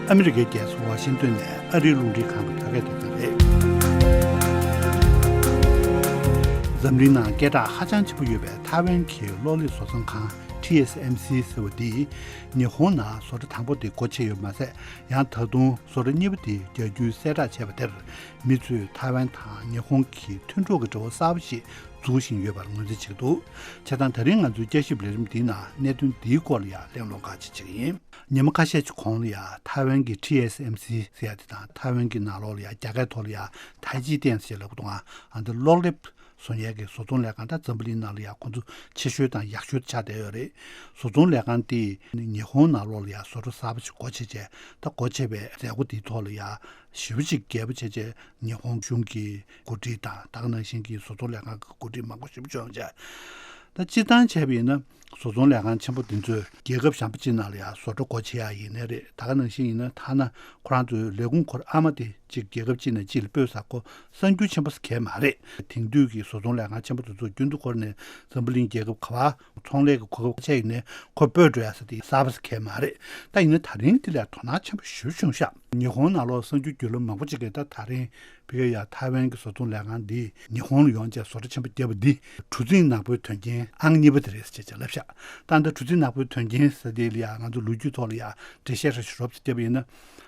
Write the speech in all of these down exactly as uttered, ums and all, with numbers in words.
ཨ་མི་རི་ཀའི་རྒྱལ་ས་ཝ་ཤིང་ཏོན་ནས་ཨ་རིའི་རླུང་འཕྲིན་ཁང་གི་བོད་སྐད་སྡེ་ཚན་རེད། འཛམ་གླིང་ནང་སྐད་གྲགས་ཧ་ཅང་ཆེན་པོ་ཡོད་པའི་ཐའེ་ཝན་གྱི་གློག་ཀླད་བཟོ་ཚོང་ཁང་ཊི་ཨེས་ཨེམ་སི་ཟེར་བ་འདིས་ཉི་ཧོང་ནང་བཟོ་གྲྭ་དང་པོ་དེ་སྒོ་ཕྱེ་ཡོད་མ་ཟད། ཡང་ད་དུང་བཟོ་གྲྭ་གཉིས་པ་དེ་རྒྱག་རྒྱུའི་གསལ་བསྒྲགས་བྱས་པ་དེར། མི་ཚོས་ཐའེ་ཝན་དང་ཉི་ཧོང་གི་མཐུན་གྲོགས་ཀྱི་འབྲེལ་བ་གསར་པ་ཞིག་འཛུགས་བཞིན་ཡོད་པར་ངོས་འཛིན་བྱེད་ཀྱི་འདུག། བྱས་ཙང་ད་རིང་ང་ཚོའི་བསྐྱར་ཞིབ་ལས་རིམ་འདིའི་ནང་གནད་དོན་འདིའི་སྐོར་ལ་ཡང་གླེང་སློང་ཁག་ཅིག་བྱེད་ཀྱི་ཡིན། ཉི་མ་ཁ་ཤས་ཀྱི་གོང་ལ་ཡང་ཐའེ་ཝན་གྱི་ཊི་ཨེས་ཨེམ་སི་ཟེར་ཡ་དེ་དང་། ཐའེ་ཝན་གྱི་ནང་ལོགས་ལ་ཡང་རྒྱ་སྐད་ཐོག་ལ་ཡང་ཐའེ་ཅི་ཏན་ཟེར་ལབ་ཀྱི་འདུག་ཨ། ཨ་འདི་གློག་ཀླད་བཟོ་མཁན་གྱི་བཟོ་ཚོང་ལས་ཁང་ད་འཛམ་བུ་གླིང་ནང་ལ་ཡང་ཁོང་ཚོ་ཆེ་ཤོས་དང་ཡག་ཤོས་ཆགས་བསྡད་ཡོད་རེད། བཟོ་ཚོང་ལས་ཁང་དེས་ཉི་ཧོང་ནང་ལོགས་ལ་ཡང་བཟོ་གྲྭ་གསར་པ་ཞིག་སྒོ་ཕྱེ་བྱས། ད་སྒོ་ཕྱེ་བའི་མཛད་སྒོ་དེའི་ཐོག་ལ་ཡང་ཞེ་པོ་ཅིག་རྒྱས་པོ་བྱས་བྱས་ཉི་ཧོང་གཞུང་གི་འགོ་ཁྲིད་དང་། ད་ག་ནང་བཞིན་གྱི་བཟོ་ཚོང་ལས་ཁང་གི་འགོ་ཁྲིད་མང་པོ་ཞེ་པོ་ཅིག་ཡོང་བྱས། ད་སྤྱིར་བཏང་བྱས་པ་ཡིན་ན། བཟོ་ཚོང་ལས་ཁང་ཆེན་པོ་འདི་ཚོས་རྒྱལ་ཁབ་གཞན་པ་ཅིག་ནང་ལ་ཡང་བཟོ་གྲྭ་སྒོ་ཕྱེ་ཡག་ཡིན་ནའི་རེད། ད་ག་ནང་བཞིན་ཡིན་ན། ཐ་ན་ཁོ་རང་ཚོའི་ལས་ཁུངས་ཁོ་རང་ཨ་མ་དེ་གཅིག་རྒྱལ་ཁབ་གཅིག་ནས་གཅིག་ལ་སྤོས་ས་ཁོ་གསར་འགྱུར་ཆེན་པོ་ཟེར་གྱི་མ་རེད། དེང་དུས་ཀྱི་བཟོ་ཚོང་ལས་ཁང་ཆེན་པོ་དེ་ཚོ་རྒྱུན་དུ་ཁོ་རང་ནས་འཛམ་བུ་གླིང་རྒྱལ་ཁབ་ག་བ་ཚོང་ལས་ཀྱི་གོ་སྐབས་ཆགས་ཡིན་ནའི་ཁོ་སྤོས་འགྲོ་ཡག་ས་དེ་གསར་པ་ཟེར་གྱི་མ་རེད། ད་ཡིན་ན་ད་རིང་དེ་ལ་དོ་སྣང་ཆེན་པོ་ཞེ་པོ་བྱུང་ཤག། ཉི་ཧོང་ནང་ལོགས་གསར་འགྱུར་བརྒྱུད་ལམ་མང་པོ་ཅིག་གིས་ད་ད་རིང་ཕ་གི་ཡ་ཐའེ་ཝན་གྱི་བཟོ་ཚོང་ལས་ཁང་འདིས་ཉི་ཧོང་ལ་ཡོང་བྱས་བཟོ་གྲྭ་ཆེན་པོ་བརྒྱབ་པ་འདི་གྲུ་གཟིངས་ནག་པོའི་དོན་རྐྱེན་ཨང་གཉིས་པ་དེ་རེད་ཟེར་བྱས་ལབ་ཤག། ད་ལྟ་གྲུ་གཟིངས་ནག་པོའི་དོན་རྐྱེན་ཟེར་དེ་ལ་ཡ་ང་ཚོ་ལོ་རྒྱུས་ཐོག་ལ་ཡ་འགྲེལ་བཤད་ཧྲ་ཞིག་རོབ་ཙམ་བརྒྱབ་པ་ཡིན་ན།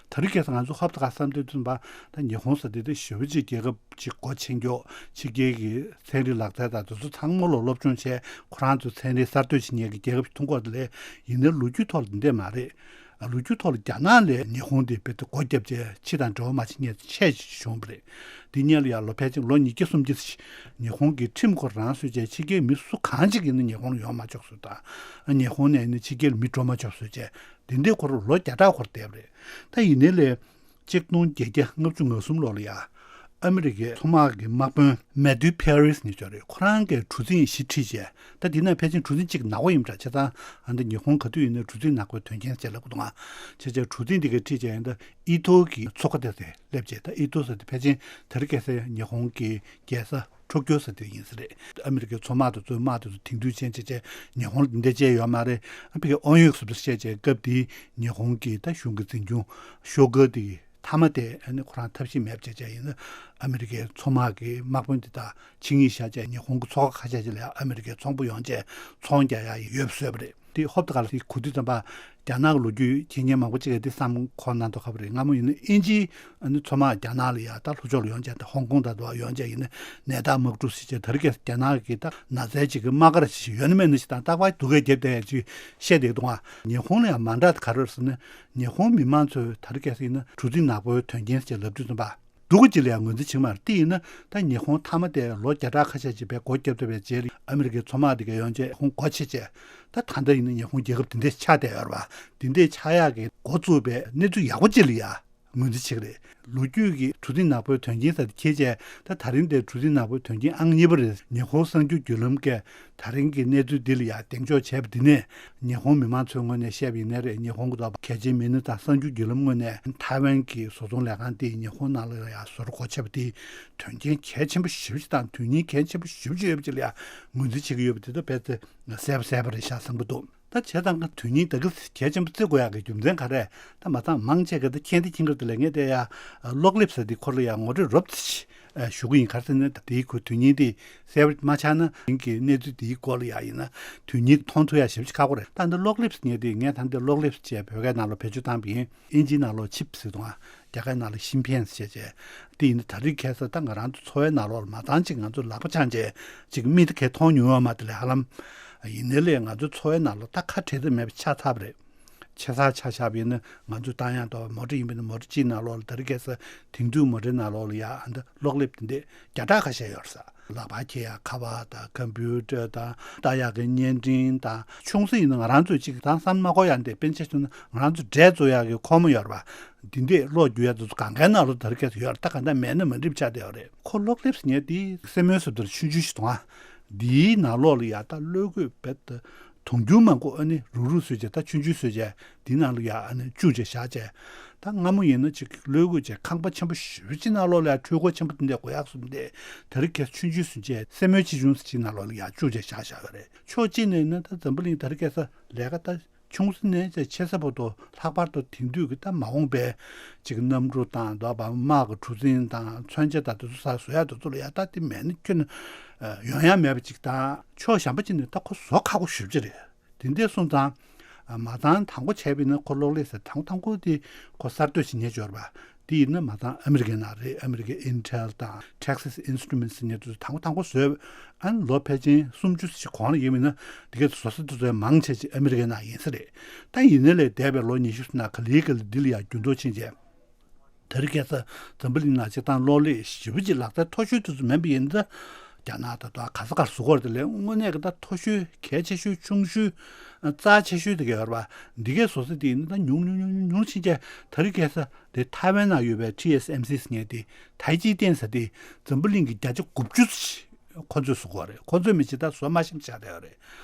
ད་རེས་ཁ་སང་ང་ཚོ་ཧོབ་ཏེ་ཁ་བསམ་དུས་ཙམ་པ། ད་ཉི་ཧོང་ཟེར་དེ་དེ་ཞེ་པོ་ཅིག་རྒྱལ་ཁབ་ཅིག་སྒོ་ཕྱེ་མགྱོགས། ཕྱི་རྒྱལ་གྱི་ཚན་རིག་ལག་རྩལ་དང་དེ་ཚོ་ཚང་མ་ལ་སློབ་སྦྱོང་བྱས། ཁོ་རང་ཚོ་ཚན་རིག་གསར་གཏོད་བྱེད་མཁན་གྱི་རྒྱལ་ཁབ་ཅིག་མཐོང་གི་ཡོད་རེད། ཡིན་ནའི་ལོ་རྒྱུས་ཐོག་ལ་འདི་འདྲས་མ་རེད། ལོ་རྒྱུས་ཐོག་ལ་རྒྱ་ནག་ལས་ཉི་ཧོང་དེ་རྦད་དེ་སྒོ་བརྒྱབ་བྱས་ཕྱི་དང་འབྲེལ་བ་མ་བྱེད་མཁན་ཆེ་ཞིག་བྱུང་བ་རེད། དེ་སྔོན་ལ་ཡང་ལོ་ཕལ་ཆེར་ལོ་ཉིས་བརྒྱ་སུམ་བརྒྱ་ཙམ་ཞིག་ཉི་ཧོང་གི་ཁྲིམས་ཁོ་རང་བཟོས་བྱས་ཕྱི་རྒྱལ་མི་སུ་གང་ཅིག་ཡིན་ན་ཉི་ཧོང་ལ་ཡོང་མ་ཆོག་བཟོས་དང་། ཉི་ཧོང་ནས་ནི་ཕྱི་རྒྱལ་ལ་མི་འགྲོ་མ་ཆོག་བཟོས་བྱས། དེ་འདྲའི་སྐོར་ལོ་བརྒྱ་ཕྲག་འཁོར་བསྡད་པ་རེད། ད་ཡིན་ནའི་ལས། གཅིག་སྟོང་བརྒྱད་བརྒྱ་ལྔ་བཅུ་ང་གསུམ་ལོ་ལ་ཡ། ཨ་མི་རི་ཀའི་མཚོ་དམག་གི་དམག་དཔོན་མེ་ཐིའུ་ཕེ་རིས་ནི་ཅོ་རེད། ཁོ་རང་གིས་གྲུ་གཟིངས་བཞི་ཁྲིད་བྱས། ད་དེ་ན་ཕལ་ཆེར་གྲུ་གཟིངས་གཅིག་ནག་པོ་ཡིན་པ་འདྲ། བྱས་ཙང་ཨ་འདི་ཉི་ཧོང་ག་དུས་ཡིན་ན་གྲུ་གཟིངས་ནག་པོའི་དོན་རྐྱེན་ཟེར་ལབ་ཀྱི་འདུག་ཨ། བྱས་ཙང་གྲུ་གཟིངས་དེ་ག་ཁྲིད་བྱས་ཡིན་ད་ཨི་ཐོ་གི་མཚོ་ཁ་དེ་དེ་སླེབས་བྱས། ད་ཨི་ཐོ་ཟེར་དེ་ཕལ་ཆེར་དེ་རིང་ཁ་སང་ཉི་ཧོང་གི་རྒྱལ་ས། ཊོ་ཀྱོ་ཟེར་དེ་ཡིན་ས་རེད། ཨ་མི་རི་ཀའི་མཚོ་དམག་དེ་ཚོའི་དམག་དེ་ཚོ་དེང་དུས་ཅན་བྱས་བྱས་ཉི་ཧོང་ལ་འདི་འདྲ་བྱས་ཡོད་མ་རེད། ཨ་ཕ་གི་དབང་ཡོད་ཟེར་དུ་བཤད་བྱས་སྐབས་དེའི་ཉི་ཧོང་གི་ད་གཞུང་གི་འཛིན་སྐྱོང་ཤོ་ག་དེ་མཐའ་མ་དེ་ཨ་ནི་ཁོ་རང་ཐབས་ཤེས་མེད་བྱས་བྱས་ཡིན་ན། ཨ་མི་རི་ཀའི་མཚོ་དམག་གི་དམག་དཔོན་དེ་དག་ཆིངས་ཡིག་བཞག་བྱས་ཉི་ཧོང་གི་མཚོ་ཁ་ཁ་ཤས་ཅིག་ལ་ཨ་མི་རི་ཀའི་ཚོང་པ་ཡོང་བྱས་ཚོང་རྒྱག་ཡག་ཡོད་བཟོས་པ་རེད། དེ་ཧོབ་ཏེ་ག་ལ་དེ་གོ་དུས་ཙམ་པ། རྒྱ་ནག་གི་ལོ་རྒྱུས་མཁྱེན་མཁན་མང་པོ་ཅིག་གིས་དེ་བསམ་ཁོ་ན་འདུག་ཁ་པ་རེད། སྔ་མོ་ཡིན་ན་དབྱིན་ཇིའི་ཨ་ནི་མཚོ་དམག་རྒྱ་ནག་ལ་ཡ་ད་ལྷོ་ཕྱོགས་ལ་ཡོང་བྱས། ད་ཧོང་ཀོང་དང་དུ་ཡོང་བྱས་ཡིན་ན་ནད་རྟགས་མ་འགྲོ་ཟེར་བྱས། ད་རེས་ཀྱི་རྒྱ་ནག་གི་ད་ན་ཚ་ཅིག་གི་དམག་སྒར་ཞིག་ཡོད་ན་མེད་ན་ཞིག་དང་རྟག་པར་སྡུག་སྐད་རྒྱབ་བསྡད་ཡ་ཅིག་བཤད་བསྡད་འདུག་ཨ། ཉི་ཧོང་ལ་ཡང་མ་འདྲ་དེ་ག་རེ་རེད་ཟེར་ན། ཉི་ཧོང་མི་མང་ཚོས་ད་རེས་ཀྱི་ཡིན་ན་གྲུ་གཟིངས་ནག་པོའི་དོན་རྐྱེན་ཟེར་ལབ་དུས་ཙམ་པ། སྡུག་གུ་ཅིག་ལ་ཡང་ངོས་འཛིན་བྱེད་ཀྱི་མ་རེད། དེ་ཡིན་ན་ད་ཉི་ཧོང་མཐའ་མ་དེ་ལོ་བརྒྱ་ཕྲག་ཁ་ཤས་ཅིག་བས་སྒོ་བརྒྱབ་ཐུབ་པའི་རྗེས་ལ་ཨ་མི་རི་ཀའི་མཚོ་དམག་དེ་ག་ཡོང་བྱས་ཧོང་སྒོ་ཕྱེ་བྱས། ད་ད་ལྟ་ཡིན་ན་ཉི་ཧོང་རྒྱལ་ཁབ་དེ་འདྲས་ཆགས་བསྡད་ཡོད་རེད་པ། དེ་འདྲས་ཆགས་ཡག་གི་འགོ་བཙུགས་པའི་གནས་ཚུལ་ཡག་པོ་ཅིག་ལ་ཡ་ངོས་འཛིན་བྱེད་ཀྱི་རེད། ལོ་རྒྱུས་ཀྱི་གྲུ་གཟིངས་ནག་པོའི་དོན་རྐྱེན་ཟེར་དེ་ཁྱེད་ཅག་ད་ད་རིང་དེ་གྲུ་གཟིངས་ནག་པོའི་དོན་རྐྱེན་ཨང་གཉིས་པ་རེད། ཉི་ཧོང་གསར་འགྱུར་བརྒྱུད་ལམ་གྱིས་ད་རིང་གི་གནས་ཚུལ་འདི་ལ་ཡ་གདེང་འཇོག་བྱས་པ་འདི་ནས། ཉི་ཧོང་མི་མང་ཚོའི་ངོས་ནས་བཤད་པ་ཡིན་ནའི་རེད། ཉི་ཧོང་གི་ཐོག་གལ་ཆེའི་མི་སྣ་དང་གསར་འགྱུར་བརྒྱུད་ལམ་ངོས་ནས་ཐའེ་ཝན་གྱི་བཟོ་ཚོང་ལས་ཁང་དེ་ཉི་ཧོང་ནང་ལ་ཡང་བཟོ་གྲྭ་སྒོ་ཕྱེ་བ་དེ་དོན་རྐྱེན་གལ་ཆེན་པོ་ཞེ་པོ་ཅིག་དང་དོན་སྙིང་གལ་ཆེན་པོ་ཞེ་པོ་ཅིག་ཡོད་པ་ཅིག་ལ་ཡང་ངོས་འཛིན་བྱེད་ཀྱི་ཡོད་པ་དེ་ད་རྦད་དེ་གསལ་པོ་གསལ་པོ་རེད་ཤག་བསམ་གྱི་འདུག། ད་བྱས་ཙང་དོན་སྙིང་ད་གི་གལ་ཆེན་པོ་བརྩི་དགོས་ཡག་གི་རྒྱུ་མཚན་ག་རེ། ད་མ་ཚང་མང་ཆེ་གི་ད་མཁྱེན་དེ་མཁྱེན་གི་རེད་དེ་ལས། ངས་དེ་ཡ་གློག་ཀླད་ཟེར་དེ་ཁོ་ལ་ཡ་ངོ་སྤྲོད་རོབ་ཙམ་ཞུ་གི་ཡིན། ག་རེ་ཟེར་ན་དེའི་ཁོ་དོན་སྙིང་དེ་གསལ་པོ་མ་ཆགས་ན་དེང་གི་གནས་ཚུལ་དེའི་སྐོར་ལ་ཡ་ཡིན་ན་དོན་སྙིང་མཐོང་ཐུབ་ཡ་ཞེ་པོ་ཅིག་ཁག་པོ་རེད། ད་འདི་གློག་ཀླད་ཟེར་མཁན་དེ་ངས་ད་འདི་གློག་ཀླད་ཅེས་བོད་སྐད་ནང་ལ་བེད་སྤྱོད་བཏང་བ་ཡིན། ཨིན་ཇིའི་ནང་ལོགས་ཆིབ་ཟེར་འདུག་ཨ། རྒྱ་སྐད་ནང་ལ་ཤིང་ཕན་ཟེར་བྱས། དེ་ཡིན་ན་ད་རེས་ཁ་སང་ད་ང་རང་ཚོ་འཚོ་བའི་ནང་ལོགས་ལ་མ་ཚང་ཅིག་ང་ཚོ་ལག་པ་འཆང་བྱས་ཅིག་མིག་དེ་གས་མཐོང་མྱོང་ཡོད་མ་རེད་དེ་ལས་ཧ་ལམ། ཡིན་ནའི་ལས་ང་ཚོ་འཚོ་བའི་ནང་ལོགས་ད་ཁ་བྲལ་ཐབས་མེད་པ་ཆགས་ཚར་བ་རེད། ཆེ་ས་ཆ་བཞག་པ་ཡིན་ན་ང་ཚོ་བཏང་ཡག་འདུག་མོ་ཊ་ཡིན་པ་ཡིན་ན་མོ་ཊ་གཅིག་ནང་ལོགས་ལ་ད་རེས་ཁ་སང་དེང་དུས་མོ་ཊའི་ནང་ལོགས་ལ་ཡ་ཨ་འདི་གློག་ཀླད་དེ་འདྲས་བརྒྱ་ཕྲག་ཁ་ཤས་ཡོད་རེད་ས། ལག་པར་འཁྱེར་ཡག་ཁ་པར་དང་ཀམ་པུ་ཊར་དང་ལྟ་ཡག་གི་བརྙན་འཕྲིན་དང་ཆུང་ས་ཡིན་ན་ང་རང་ཚོས་ཅིག་དང་བསམ་མ་དགོས་ཡག་འདི་དཔེར་ན་ཆ་བཞག་ན་ང་རང་ཚོ་འབྲས་བཙོ་ཡག་གི་ཁོག་མ་ཡོད་རེད་པ། འདི་འདྲས་གློག་རྒྱུག་ཡག་དེ་ཚོ་གང་གའི་ནང་ལོགས་ད་རེས་ཁ་སང་ཡོད་རེད། ད་གང་ལྟར་མེད་ན་མ་འགྲིག་པ་ཆགས་བསྡད་ཡོད་རེད། ཁོ་གློག་ཀླད་ཟེར་མཁན་དེ་སེན་མོའི་བཟོ་ལྟར་ཆུང་ཆུང་ཞིག་འདུག་ཨ། འདིའི་ནང་ལོགས་ལ་ཡ་ད་གློག་སྐུད་རྦད་དེ་དུང་ཕྱུར་མང་པོ་ཨ་ནི་རུག་རུག་བཟོས་བྱས་ད་ཆུང་ཆུང་བཟོས་བྱས་འདི་ནང་ལ་ཡ་ཨ་ནི་བཅུག་བྱས་བཞག་བྱས། ད་སྔ་མོ་ཡིན་ན་ཅིག་གློག་སྐུད་བྱས་ཁང་པ་ཆེན་པོ་ཞེ་པོ་ཅིག་ནང་ལོགས་ལ་ཡ་འཕྲུལ་འཁོར་ཆེན་པོ་དེ་འདྲས་དགོས་ཡག་བཟོ་འདི་ད་རེས་ཁ་སང་ཆུང་ཆུང་བཟོས་བྱས་སེན་མོའི་ཆེ་ཆུང་ཟེར་ཅིག་ནང་ལོགས་ལ་ཡ་བཅུག་བྱས་བཞག་བཞག་ཡོད་རེད། ཕྱོགས་གཅིག་ནས་ཡིན་ན་ད་འཛམ་བུ་གླིང་ད་རེས་ཁ་སང་ལས་ཀ་ད། ཆུང་ས་ནས་ཆེ་ས་བར་དུ། ལྷག་པར་དུ་དེང་དུས་ཀྱི་ད་མ་འོངས་པའི་ཅིག་གནམ་གྲུ་དང་འདོད་པ་དམག་གི་གྲུ་གཟིངས་དང་མཚོན་ཆ་དང་དེ་ཚོ་ས་བཟོ་ཡག་དེ་ཚོ་ལ་ཡ་ད་དེ་མེད་ན་ཁྱོན་ཡོང་ཡ་མེད་པ་ཅིག་དང་ཕྱོགས་གཞན་པ་ཅིག་ནས་ད་ཁོ་བཟོ་ཁག་པོ་ཞེ་པོ་ཅིག་རེད། དེ་འདྲ་སོང་ཙང་། མ་རྩ་དང་པོ་བྱས་པ་ཡིན་ན་ཁོ་གློག་ཀླད་ཟེར་དང་པོ་དང་པོ་དེ་ཁོ་གསར་གཏོད་བྱེད་མཁན་འབྱོར་བ། དེ་ཡིན་ན་མ་རྩ་ཨ་མི་རི་ཀའི་ནང་རེད། ཨ་མི་རི་ཀའི་Intel་དང་Texas Instruments་ཟེར་མཁན་དེ་ཚོ་དང་པོ་དང་པོ་བཟོས། ཨ་ནི་ལོ་ཕལ་ཆེར་སུམ་ཅུ་ཞིག་གོང་ལ་ཡིན་པ་ཡིན་ན་དེ་གའི་བཟོ་ས་དེ་ཚོའི་མང་ཆེ་ཆེ་ཨ་མི་རི་ཀའི་ནང་ཡིན་ས་རེད། ད་ཡིན་ནའི་ལས་འདས་པའི་ལོ་ཉི་ཤུ་ནང་ག་ལེ་ག་ལེ་འདི་ལ་ཡང་འགྱུར་ལྡོག་ཕྱིན་རྗེས། དེ་རིང་ཁ་སང་འཛམ་བུ་གླིང་ནང་སྤྱིར་བཏང་གློག་ཀླད་ཞེ་པོ་ཅིག་ལག་རྩལ་མཐོ་ཤོས་དེ་ཚོ་མིན་པ་ཡིན་ཙང་། རྒྱ་ནག་དང་དུ་ག་ས་གར་བཟོ་གི་ཡོད་རེད། དེ་ལས་དངོས་གནས་ཀྱི་ད་མཐོ་ཤོས་གལ་ཆེ་ཤོས་ཆུང་ཤོས་རྩ་ཆེ་ཤོས་དེ་ག་ཡོད་རེད་པ། འདི་གའི་བཟོ་ས་དེ་ཡིན་ན་ད་ཉུང་ཉུང་ཉུང་ཉུང་ཉུང་ཕྱིན་རྗེས་དེ་རིང་ཁ་སང་དེ་ཐའེ་ཝན་ནང་ཡོད་པའི་ཊི་ཨེས་ཨེམ་སི་ཟེར་མཁན་དེ། ཐའེ་ཅི་ཏན་ཟེར་དེ་འཛམ་བུ་གླིང་གི་བརྒྱ་ཆ་དགུ་བཅུ་ཙམ་ཁོ་ཚོས་བཟོ་གི་ཡོད་རེད། ཁོ་ཚོས་མི་བྱེད་ད་བཟོ་མ་ཤེས་བྱས་བསྡད་ཡོད་རེད།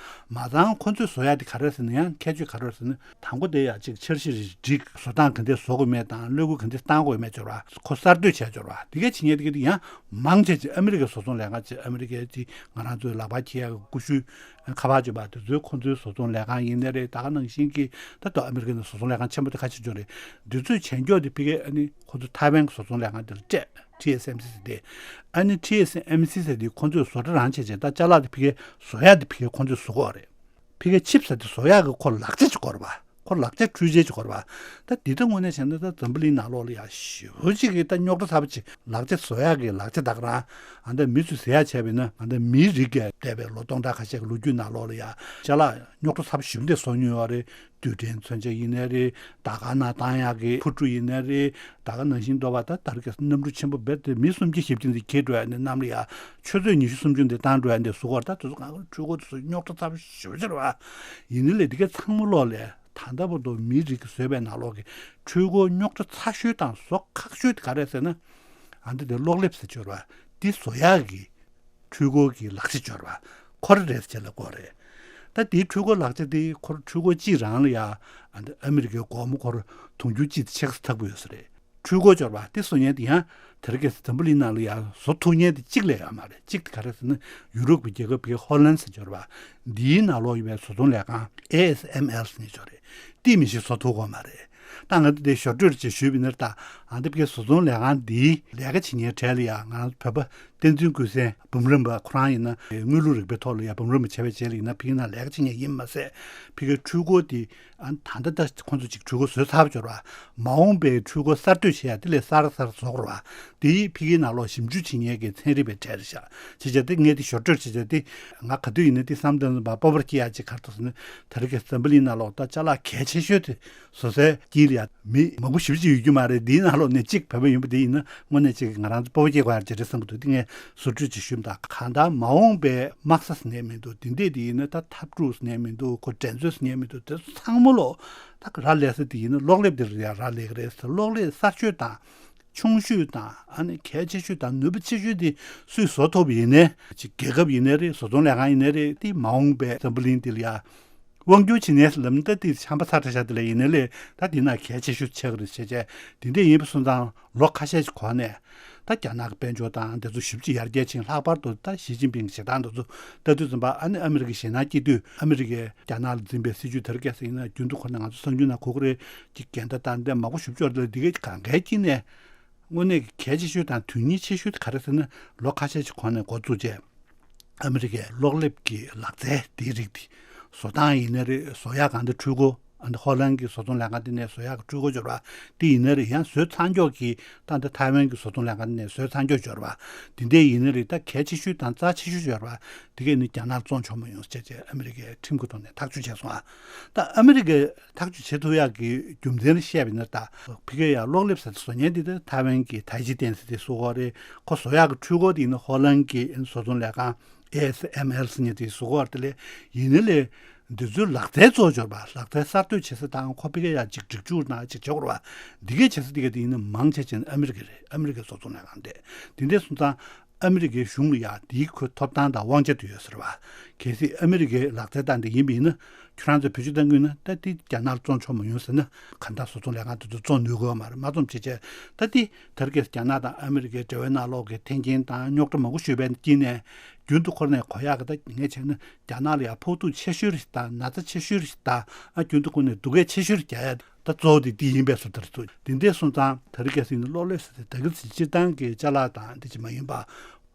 མ་རྩ་ཁོ་ཚོས་བཟོ་ཡག་དེ་ག་རེ་ཟེར་ན་ཡང་ཁྱད་ཆོས་ག་རེ་ཟེར་ན། དང་པོ་དེ་ཡང་ཅིག་འཆར་གཞི་རེ་སྒྲིག་བཟོ་སྟངས་ག་འདྲ་བཟོ་དགོས་མེད་དང་གློག་སྒུལ་ག་འདྲ་བཏང་དགོས་མེད་འབྱོར་བ་ཁོ་གསར་གཏོད་བྱས་འབྱོར་བ་དེ་གས་བྱེད་མཁན་དེ་གས་དེ་ཡང་མང་ཆེ་ཆེ་ཨ་མི་རི་ཀའི་བཟོ་ཚོང་ལས་ཁང་ཆེ། ཨ་མི་རི་ཀའི་དེ་ང་རང་ཚོའི་ལག་པ་འཁྱེར་ཡག་གི་ཀུ་ཤུ་ཁ་པར་འབྱོར་བ་དེ་ཚོའི་ཁོ་ཚོའི་བཟོ་ཚོང་ལས་ཁང་ཡིན་ནའི་རེད། ད་ག་ནང་བཞིན་གྱི་ད་ལྟ་ཨ་མི་རི་ཀའི་ནང་བཟོ་ཚོང་ལས་ཁང་ཆེན་པོ་དེ་ཁ་ཤས་འབྱོར་རེད། འདི་ཚོས་བྱས་འབྱོར་དེ་ཕ་གི་ཨ་ནི་ཁོ་ཚོ་ཐའེ་ཝན་གྱི་བཟོ་ཚོང་ལས་ཁང་དེ་ལ་སྤྲད། ཊི་ཨེས་ཨེམ་སི་ཟེར་དེ། ཨ་ནི་ཊི་ཨེས་ཨེམ་སི་ཟེར་དེ་ཁོ་ཚོས་བཟོ་གྲྭ་རང་བྱས་བྱས་ད་ཅ་ལག་དེ་ཕ་གི་བཟོ་ཡག་དེ་ཕ་གི་ཁོ་ཚོས་བཟོ་གི་ཡོད་རེད། ཕ་གི་ཆིབ་ཟེར་དེ་བཟོ་ཡག་གི་ཁོ་ལག་ཆ་ཅིག་དགོས་རེད་པ། ཁོ་ལག་ཆ་འཕྲུལ་ཆས་ཅིག་དགོས་རེད་པ། ད་འདི་ལྟ་དངོས་གནས་བྱས་ན་ད་འཛམ་བུ་གླིང་ནང་ལོགས་ལ་ཡ་ཞེ་པོ་ཅིག་གི་ད་རྙོག་དྲ་ཚ་པོ་ཅིག་ལག་ཆ་བཟོ་ཡག་གི་ལག་ཆ་ད་ག་རང་། ཨ་ད་མི་ཚོས་ཟེར་ཡག་བྱས་པ་ཡིན་ན་ཨ་ད་མིའི་རིགས་ཀྱིས་འདས་པའི་ལོ་སྟོང་ཕྲག་ཁ་ཤས་ཀྱི་ལོ་རྒྱུས་ནང་ལོགས་ལ་ཡ་ཅ་ལག་རྙོག་དྲ་ཚ་པོ་ཞེ་པོ་འདི་བཟོ་མྱོང་ཡོད་རེད། རྡུལ་ཕྲན་མཚོན་ཆ་ཡིན་ནའི་རེད། ད་ག་ནང་བཏང་ཡག་གི་འཕུར་གྲུ་ཡིན་ནའི་རེད། ད་ག་ནང་བཞིན་འདོད་པ་ད་ད་རེས་ཀྱི་གནམ་གྲུ་ཆེན་པོ་རྦད་དེ་མི་སུམ་བརྒྱ་བཞི་བརྒྱ་འདི་འཁྱེར་འགྲོ་ཡ་འདི་གནམ་ལ་ཡ་ཆུ་ཚོད་ཉི་ཤུ་སུམ་ཅུ་འདི་བཏང་འགྲོ་ཡ་འདི་བཟོ་གི་ཡོད་རེད། ད་དེ་ཚོ་གང་ག་འཕྲུལ་འཁོར་དེ་ཚོ་རྙོག་དྲ་ཚ་པོ་ཞེ་པོ་ཅིག་རེད་པ། ཡིན་ནའི་ལས་འདི་ག་ཚང་མ་ལོག་ལས་ད་ལྟ་བར་དུ་མིའི་རིགས་ཀྱིས་བཟོས་པའི་ནང་ལོགས་ཀྱི་འཕྲུལ་འཁོར་རྙོག་དྲ་ཚ་ཤོས་དང་བཟོ་ཁག་ཤོས་དེ་ག་རེད་ཟེར་ན། ཨ་འདི་དེ་གློག་ཀླད་ཟེར་གྱི་ཡོད་རེད་པ། འདི་བཟོ་ཡག་གི་འཕྲུལ་འཁོར་གྱི་ལག་ཆ་འབྱོར་བ་ཁོ་རེ་རེད་ཟེར་ལབ་དགོས་རེད། ད་དེའི་འཕྲུལ་འཁོར་ལག་ཆ་དེ་ཁོ་ར་འཕྲུལ་འཁོར་གཅིག་རང་ལ་ཡ་ཨ་འདི་ཨ་མི་རི་ཀའི་སྒོར་མོ་ཁོ་ར་དུང་ཕྱུར་གཅིག་དེ་ཆགས་ས་ཐག་པོ་ཡོད་ས་རེད། འཕྲུལ་འཁོར་འབྱོར་བ་དེ་བཟོ་མཁན་དེ་ཡང་དེ་རིང་ཁ་སང་འཛམ་བུ་གླིང་ནང་ལ་ཡ་བཟོ་ཐུབ་མཁན་དེ་གཅིག་ལས་ཡོད་མ་རེད། གཅིག་དེ་ག་རེ་ཟེར་ན་ཡུ་རོབ་ཀྱི་རྒྱལ་ཁབ་ཀྱི་ཧོ་ལན་ཟེར་འབྱོར་བ་འདིའི་ནང་ལོགས་ཡོད་པའི་བཟོ་ཚོང་ལས་ཁང་ཨེ་ཨེས་ཨེམ་ཨེལ་ཟེར་ནས་འབྱོར་རེད། དེ་མི་ཤེས་བཟོ་ཐུབ་ཀྱི་ཡོད་མ་རེད། ད་ང་ཚོ་དེ་ཞོར་འཕྲོས་ཅིག་ཞུས་པ་ཡིན་ན་ད། ཨ་འདི་ཕ་གིའི་བཟོ་ཚོང་ལས་ཁང་འདིའི་ལས་ཀ་བྱེད་མཁན་གྲས་ལ་ཡང་ང་རང་ཚོ་བོད་པ་བསྟན་འཛིན་ཀུན་གསལ་འབུམ་རམས་པ་ཁོ་རང་ཡིན་ན་དངོས་ལུགས་རིག་པའི་ཐོག་ལ་ཡང་འབུམ་རམས་པ་བྱས་པའི་རྗེས་ལ་ཡིན་ན་ཕ་གི་ནང་ལས་ཀ་བྱེད་མཁན་ཡིན་མ་ཟད་ཕ་གིའི་འཕྲུལ་འཁོར་འདི་ཨ་ད་ལྟ་ད་ཁོང་ཚོ་ཅིག་འཕྲུལ་འཁོར་བཟོས་ཚར་བ་འབྱོར་བ། མ་འོངས་པའི་འཕྲུལ་འཁོར་གསར་གཏོད་བྱེད་ཡ་དེ་ལས་གསར་གསར་བཟོ་དགོས་རེད་བ། དེ་ཕ་གིའི་ནང་ལོགས་ཞིབ་འཇུག་བྱེད་མཁན་གྱི་ཚན་རིག་པའི་གྲས་རེད་ཤག་བྱས་བྱས་དེ་ངས་དེ་ཞོར་འཕྲོས་བྱས་བྱས་དེ་ང་ག་དུས་ཡིན་ན་དེ་བསམ་དོན་བ་སྤོབས་པ་སྐྱེ་ཡ་ཅིག་ག་རེ་འདུག་ཟེར་ན། དེ་རིང་ཁ་སང་འཛམ་བུ་གླིང་ནང་ལོགས་ད་ཅ་ལག་གལ་ཆེ་ཤོས་དེ་བཟོ་སའི་དཀྱིལ་ལ་ཡ་མི་མང་པོ་ཞེ་པོ་ཅིག་ཡོད་རྒྱུ་མ་རེད། འདིའི་ནང་ལོགས་ནས་གཅིག་བོད་པ་ཡིན་པ་དེ་ཡིན་ན་དངོས་གནས་ཅིག་ང་རང་ཚོ་སྤོབས་པ་སྐྱེ་དགོས་ཡ་ཅིག་རེད་བསམ་གྱི་འདུག་དེ་ངས་ཟུར་འཕྲོས་ཅིག་ཞུས་པ་དང་། གང་ལྟར་མ་འོངས་པའི་དམག་ས་ཟེར་ནས་མི་འདུག་དེ་འདྲས་དེ་ཡིན་ན་ད་འཐབ་འཁྲུག་ཟེར་ནས་མི་འདུག་ཁོ་འགྲན་རྩོད་ཟེར་ནས་མི་འདུག་དེ་ཚོ་ཚང་མ་ལོག་ད་རག་ལས་ས་དེ་ཡིན་ན་གློག་ཀླད་དེ་ལ་ཡ་རག་ལས་ཀྱི་རེད་ཟེར། གློག་ཀླད་གསར་ཤོས་དང་ཆུང་ཤོས་དང་ཨ་ནི་གལ་ཆེ་ཤོས་དང་ནུས་པ་ཆེ་ཤོས་དེ་སུས་བཟོ་ཐུབ་པ་ཡིན་ནའི་ཅིག་རྒྱལ་ཁབ་ཡིན་ནའི་རེད། བཟོ་ཚོང་ལས་ཁང་ཡིན་ནའི་རེད། དེ་མ་འོངས་པའི་འཛམ་བུ་གླིང་འདི་ལ་ཡ་དབང་སྒྱུར་བྱེད་མཁན་ཟེར་ལབ་ན་ད་དེ་ཆམ་པ་ཚ་དྲགས་ཤག་དེ་ལ་ཡིན་ནའི་ལས་ད་དེ་ན་གལ་ཆེ་ཤོས་ཆགས་ཀྱི་རེད་བྱས་བྱས། དེ་འདྲས་ཡིན་པ་སོང་ཙང་ལོ་ཁ་ཤས་ཀྱི་གོང་ནས་ད་རྒྱ་ནག་གི་དཔལ་འབྱོར་དང་དེ་ཚོ་ཞེ་པོ་ཅིག་ཡར་རྒྱས་ཕྱིན། ལྷག་པར་དུ་ད་ཞི་ཅིན་ཕིང་གི་བྱེད་སྟངས་དེ་ཚོ་ལྟ་དུས་ཙམ་པ་ཨ་ནི་ཨ་མི་རི་ཀའི་ཞེད་སྣང་སྐྱེ་དུས་ཨ་མི་རི་ཀས་རྒྱ་ནག་ལ་འཛིན་པའི་སྲིད་ཇུས་དེ་རིང་ཁ་སང་ཡིན་ན་རྒྱུན་དུ་ཁོ་ན་ང་ཚོ་གསར་འགྱུར་ནང་གོ་གི་རེད། ཅིག་འགལ་ཟླ་དང་འདྲ་མང་པོ་ཞེ་པོ་ཅིག་ཡོད་རེད། དེ་གའི་གང་གའི་དཀྱིལ་ནས་དངོས་གནས་ཀྱི་གལ་ཆེ་ཤོས་དང་དོན་སྙིང་ཆེ་ཤོས་དེ་ག་རེ་ཟེར་ན་ལོ་ཁ་ཤས་ཀྱི་གོང་ནས་འགོ་བཙུགས་བྱས། ཨ་མི་རི་ཀའི་གློག་ཀླད་ཀྱི་ལག་རྩལ་དེའི་རིགས་དེ་བཟོ་སྟངས་ཡིན་ནའི་རེད། བཟོ་ཡག་གང་ལྟར་འཕྲུལ་འཁོར་ཨ་ནི་ཧོ་ལན་གྱི་བཟོ་ཚོང་ལས་ཁང་དེ་ནས་བཟོ་ཡག་གི་འཕྲུལ་འཁོར་འབྱོར་བ་དེ་ཡིན་ནའི་རེད། ཡང་བཟོས་ཚར་མགྱོགས་ཀྱི་ད་ལྟ་ཐའེ་ཝན་གྱི་བཟོ་ཚོང་ལས་ཁང་དེ་ནས་བཟོས་ཚར་མགྱོགས་འབྱོར་བ་དེ་འདྲས་ཡིན་ནའི་རེད། ད་གལ་ཆེ་ཤོས་དང་རྩ་ཆེ་ཤོས་འབྱོར་བ་དེ་གས་ནི་རྒྱ་ནག་བཙོང་ཆོག་མ་ཡོང་ཟེར་བྱས་ཨ་མི་རི་ཀའི་ཁྲིམས་ཀྱི་ཐོག་ནས་ཐག་གཅོད་བྱས་སོང་ཨ། ད་ཨ་མི་རི་ཀའི་ཐག་གཅོད་བྱེད་ཐུབ་ཡག་གི་རྒྱུ་མཚན་ལ་བཤད་པ་ཡིན་ན་ད་ཕ་གི་ཡ་གློག་ཀླད་ཟེར་བཟོ་མཁན་འདི་ད་ཐའེ་ཝན་གྱི་ཐའེ་ཅི་ཏན་ཟེར་དེ་བཟོ་གི་རེད། ཁོ་བཟོ་ཡག་གི་འཕྲུལ་འཁོར་དེ་ཡིན་ན་ཧོ་ལན་གྱི་བཟོ་ཚོང་ལས་ཁང་ཨེ་ཨེས་ཨེམ་ཨེལ་ཟེར་མཁན་དེ་བཟོ་གི་རེད། དེ་ལས་ཡིན་ནའི་ལས་འདི་ཚོའི་ལག་རྩལ་གཙོ་འབྱོར་པ་ལག་རྩལ་གསར་གཏོད་བྱེད་ས་དང་ཁོ་ཕ་གི་ཡ་ཅིག་སྒྲིག་འཇུག་ནང་ཅིག་བྱེད་དགོས་རེད་བ། འདི་གའི་བྱེད་ས་དེ་ག་དེ་ཡིན་ན་མང་ཆེ་ཆེ་ཨ་མི་རི་ཀ་རེད། ཨ་མི་རི་ཀའི་བཟོ་ཚོང་ལས་ཁང་དེ་དེ་འདྲས་སོང་ཙང་། ཨ་མི་རི་ཀའི་གཞུང་ལ་ཡང་དེའི་ཁོའི་ཐོབ་ཐང་དང་དབང་ཆ་དེ་ཡོད་ཟེར་བ། གལ་སྲིད་ཨ་མི་རི་ཀའི་ལག་རྩལ་སྟངས་དེ་ཡིན་པ་ཡིན་ན། ཁྱོད་རང་ཚོས་བེད་སྤྱོད་གཏང་གི་ཡོད་ན། ད་དེ་རྒྱ་ནག་ལ་བཙོང་ཆོག་མ་ཡོང་ཟེར་ན། གང་ལྟར་བཟོ་ཚོང་ལས་ཁང་དེ་ཚོ་བཙོང་ནུས་ཀྱི་ཡོད་མ་རེད། མ་བཙོང་བྱས་བྱས། ད་དེ་དེ་རིང་ཁ་སང་རྒྱ་ནག་དང་ཨ་མི་རི་ཀའི་འབྲེལ་བའི་ནང་ལོགས་ཀྱི་འཐེན་འཁྱེར་དང་རྙོག་དྲ་མང་པོ་ཞིག་ཡོད་པའི་དཀྱིལ་ནས། རྒྱུན་དུ་ཁོ་རང་ནས་གོ་ཡག་གི། ད་ངས་བྱས་ན་རྒྱ་ནག་ལ་ཡང་ཕོག་ཐུག་ཆེ་ཤོས་རེད་དང་། ན་ཚ་ཆེ་ཤོས་རེད་དང་། ཨ། རྒྱུན་དུ་ཁོ་ནས་སྡུག་སྐད་ཆེ་ཤོས་རྒྱག་ཡ། ད་གཙོ་བོ་དེ་འདི་ཡིན་པའི་བཟོ་ལྟར་འདུག་དེ་འདྲ་སོང་ཙང་དེ་རིང་ཁ་སང་གློག་ཀླད་ཟེར་དེ་ད་གི་སྤྱིར་བཏང་གི་ཅ་ལག་དང་དེ་ཅིག་མ་ཡིན་པ།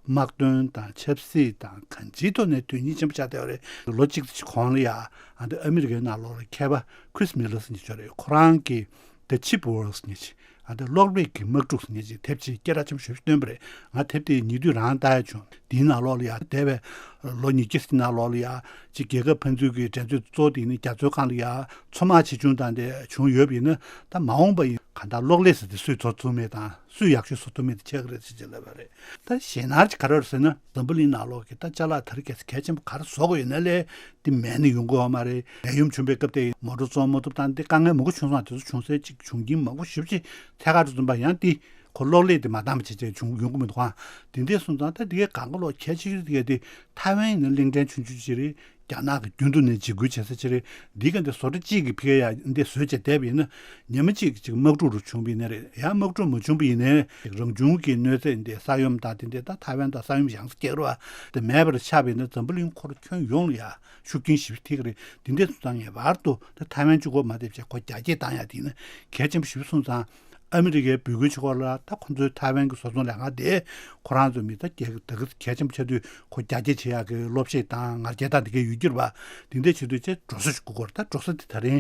དམག་དོན་དང་ཆབ་སྲིད་དང་གང་ཅིའི་ཐོག་ནས་དོན་སྙིང་ཆེན་པོ་ཆགས་བསྡད་པ་རེད། ལོ་གཅིག་ཙམ་གོང་ལ་ཡ། ཨ། འདི་ཨ་མི་རི་ཀའི་ནང་ལོགས་ལ་མཁས་པ་Chris Miller ཟེར་མཁན་ཅིག་ཡོད་རེད། ཁོ་རང་གིས་The Chip War ཟེར་མཁན་ཅིག་ཨ། འདི་གློག་ཀླད་ཀྱི་དམག་འཁྲུག་ཟེར་མཁན་ཅིག་དེབ་ཅིག་སྐད་གྲགས་ཆེན་པོ་ཞེ་པོ་ཅིག་བཏོན་པ་རེད། ང་དེབ་དེ་ཉེ་དུས་རང་ལྟ་ཡ་བྱུང་། དེའི་ནང་ལོགས་ལ་ཡ། འདས་པའི་ལོ་ཉིས་བརྒྱ་ཙམ་ནང་ལོགས་ལ་ཡ། ཅིག་རྒྱལ་ཁབ་ཕན་ཚུན་གྱི་འགྲན་རྩོད་གཙོ་བོ་དེ་ནི་རྒྱ་མཚོའི་སྒང་ལ་ཡ་མཚོ་དམག་ཆེ་ཆུང་དང་དེ་བྱུང་ཡོད་པ་ཡིན་ན། ད་མ་འོངས་པ་ཡིན་གང་ལྟར་གློག་ཀླད་ཟེར་དེ་སུས་བཟོ་ཐུབ་མེད་དང་། སུས་ཡག་ཤོས་བཟོ་ཐུབ་མེད་དེ་ཆགས་ཀྱི་རེད་ཟེར་གྱི་ལབ་པ་རེད། ད་ཞེད་སྣང་ཅིག་ག་རེ་རེད་ཟེར་ན། འཛམ་བུ་གླིང་ནང་ལོགས་ཀྱི་ད་ཅ་ལག་དེ་རིང་ཁ་སང་གལ་ཆེན་པོ་ག་རེ་བཟོ་དགོས་ཡོད་ན་ལས། དེ་མེད་ན་ཡོང་གི་ཡོད་མ་རེད། ནད་ཡམས་བྱུང་བའི་སྐབས་དེ་མོ་ཊ་བཙོང་མ་ཐུབ་དང་། དེ་དཀའ་ངལ་མང་པོ་བྱུང་སོང་། དེ་ཚོ་བྱུང་སའི་ཅིག་བྱུང་རྐྱེན་མང་པོ་ཞེ་པོ་ཅིག་ཐད་ཀར་དུ་འཛོམས་པ། ཡང་དེ་ཁོ་གློག་ཀླད་དེ་མ་འདང་བ་བྱས་བྱས་བྱུང་ཡོང་གི་མི་འདུག་ཨང་། དེ་འདྲ་སོང་ཙང་ད་དེ་གའི་སྒང་ག་ལོག་གལ་ཆེ་ཤོས་དེ་གའི་དེ། ཐའེ་ཝན་ཡིན་ན་གླིང་ཕྲན་ཆུང་ཆུང་ཅིག་རེད། རྒྱ་ནག་གི་རྒྱུན་དུ་ནས་འཇིགས་སྐུལ་བྱེད་ས་ཅིག་རེད། འདི་ག་འདི་བཟོ་གྲྭ་གཅིག་གི་ཕི་ག་ཡ་འདི་བཟོས་བྱས་བསྡད་པ་ཡིན་ན། ཉི་མ་གཅིག་ཅིག་དམག་འཁྲུག་རུ་བྱུང་བ་ཡིན་ན་རེད། ཡང་དམག་འཁྲུག་མ་བྱུང་བ་ཡིན་ན། རང་བྱུང་གི་གནོད་འཚེ་འདི་ས་ཡོམ་དང་དེ་འདྲ། ད་ཐའེ་ཝན་དང་ས་ཡོམ་ཡང་སེ་རྒྱག་རོགས་དེ་མེད་པར་ཆགས་པ་ཡིན་ན། འཛམ་བུ་གླིང་འཁོར་ཁྱོན་ཡོངས་ལ་ཡ་ཤུགས་རྐྱེན་ཞེ་པོ་ཐེབས་ཀྱི་རེད། དེ་འདྲ་སོང་ཙང་ངེས་པར་དུ་ད་ཐའེ་ཝན་གཅིག་པོ་མ་བསྡད་བྱས་ཁོ་རྒྱ་སྐྱེད་བཏང་ཡ་དེ་ཡིན་ན་གལ་ཆེན་པོ་ཞེ་པོ་སོང་ཙང་། ཨ་མི་རི་ཀའི་འབོད་སྐུལ་བྱེད་སྐོར་ལ། ད་ཁོང་ཚོའི་ཐའེ་ཝན་གྱི་བཟོ་ཚོང་ལས་ཁང་དེ་ཁོ་རང་ཚོའི་མི་ད་རྒྱ་ད་གི་གལ་ཆེན་པོ་ཆགས་དུས། ཁོ་རྒྱ་སྐྱེད་བྱེད་ཡག་གི་སློབ་གཞས་དང་ང་རྒྱལ་དང་དེ་གའི་ཡོད་རྒྱུ་རེད་པ། དེ་འདྲ་བྱེད་དུས་ཅིག་འགྲོ་ས་ཞིག་དགོས་ཀྱི་རེད། ད་འགྲོ་ས་དེ་ད་རིང་